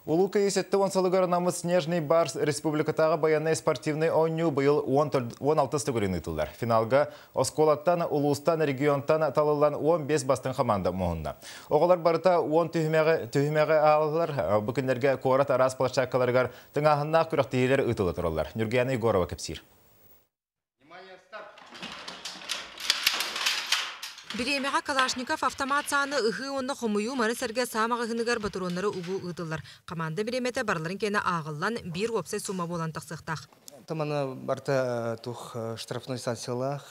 Улуу Кыайыы 70 сылыгар анаммыт Снежный барс республикатааҕы байыаннай спортивнай оонньуу быйыл 16 төгүрүн ыытыллар. Финалга оскуолаттан, улуустан, регионтан талыллан 15 бастыҥ хамаанда муһунна. Оҕолор барыта 10 түһүмэҕи аалалар. Бу күннэргэ куорат араас площадкаларыгар тыҥааһыннаах күрэхтэһиилэр ыытыла тураллар. Нюргияна Егорова кэпсиир. Бириэмэҕэ Калашников автомат сааны ыһыы уонна хомуйуу маны сэргэ саа маҕаһыыныгар ботуруоннары угуу ыытыллар. Хамаанда бириэмэтэ барыларын киэнэ ааҕыллан, биир уопсай суума буолан тахсыахтаах. Тамана барыта тух штрафной санкциялаах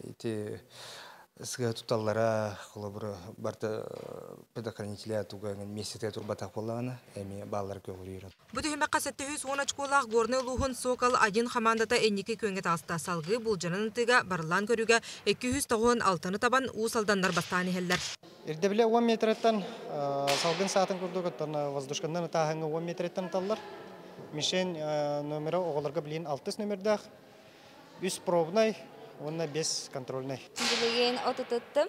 ити сыа туталлара холобура барыта предохранителя туга миэстэтэ турбатах буоллаҕына эмиэ бааллар көҕүрүүр. Бу түһүмэххэ 710 очколаах Горнай улууһун Сокол один хамаандата инники күөҥҥэ таҕыста. Салгыы Булдьанан ытыыга барыллаан көрүүгэ 296-ны табан Уус Алданнар бастаан иһэллэр. Ирдэбилэ 10 метреттэн салгын саатын курдук оттон воздушканнан ытааһыҥҥа 10 метреттэн ыталлар. Мишень номера оҕолорго билигин 6 номердаах, үс пробнай уонна 5 контрольнай. Билигин отутуттум.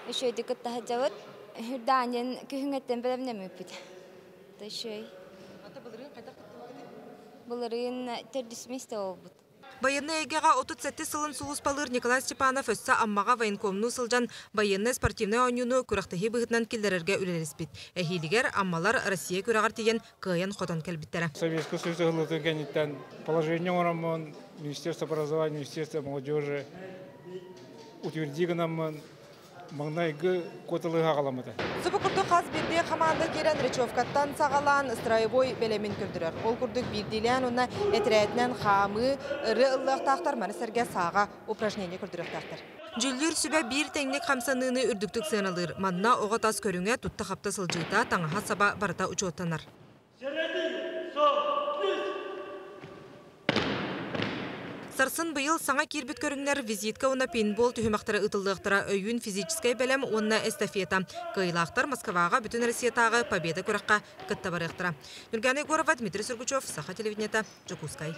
Үчүгэйдик кытта сылдьабыт. Үрдээн күһүҥҥэттэн бэлэмнэммиппит. Үчүгэй. Былырыын төрдүс миэстэ буолбут. Байыаннай эйгэҕэ 37 сылын сулууспалыыр Николай Степанов өссө Аммаҕа военкомнуу сылдьан байыаннай спортивнай оонньууну күрэхтэһии быһыытынан киллэрэргэ үлэлэспит. Эһиилигэр Аммалар Россия күрэҕэр тиийэн кыайан-хотон кэлбиттэрэ. Советский Союз ыһыллыытын кэнниттэн положение оҥороммун Министерство образования, Министерство молодежи утверди гынаммын маҥнайгы куоталыһа аҕаламмыта. Субу курдук хас биирдии хамаанда киирэн речевкаттан саҕалаан строевой бэлэмин көрдөрөр. Ол курдук биирдиилээн уонна этэрээтинэн хаамыы, ырыа ыллыахтаахтар, маны сэргэ сааҕа упражнение көрдөрүөхтээхтэр. Дьүүллүүр сүбэ биир тэҥник хамсаныыны үрдүктүк сыаналыыр. Манна оҕо тас көрүҥэ, тутта-хапта сылдьыыта, таҥаһа-саба барыта учуоттанар. Сарсын быйыл саҥа киирбит көрүҥнэр визитка уонна пейнтбол түһүмэхтэрэ ыытыллыахтара өйүүн физическэй бэлэм уонна эстафета. Кыайыылаахтар Москваҕа Бүтүн Россиятааҕы Победа күрэххэ кытта барыахтара. Нюргана Егорова, Дмитрий Сургучев, Саха телевидениета, Дьокуускай.